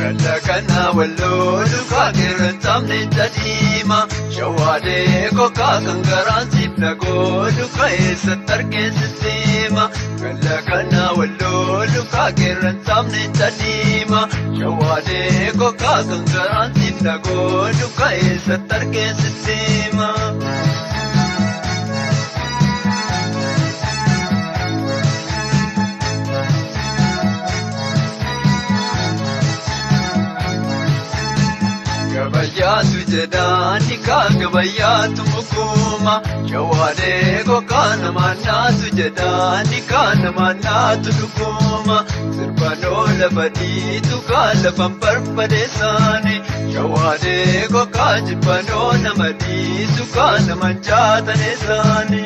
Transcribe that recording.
Galla kana walloo lukaa qeerransaamne tadiima. Shawaadee kokkaa kan garaan siif nagoo luka eessatti argeessisiima. Galla kana walloo lukaa qeerransaamne tadiima. Shawaadee kokkaa kan garaan siif nagoo luka eessatti argeessisiima. Gabayyaatu jedhaani kaa gabayyaatu mukuma. Shawaadee kokkaa namaa naatu jedhaani kaa namaa naatu dhuguma. Sirbanoo lafa dhiitu kaa lafan barbadeessaani. Shawaadee kokkaa jibbanoo nama dhiisu kaa nama jaataneessaani.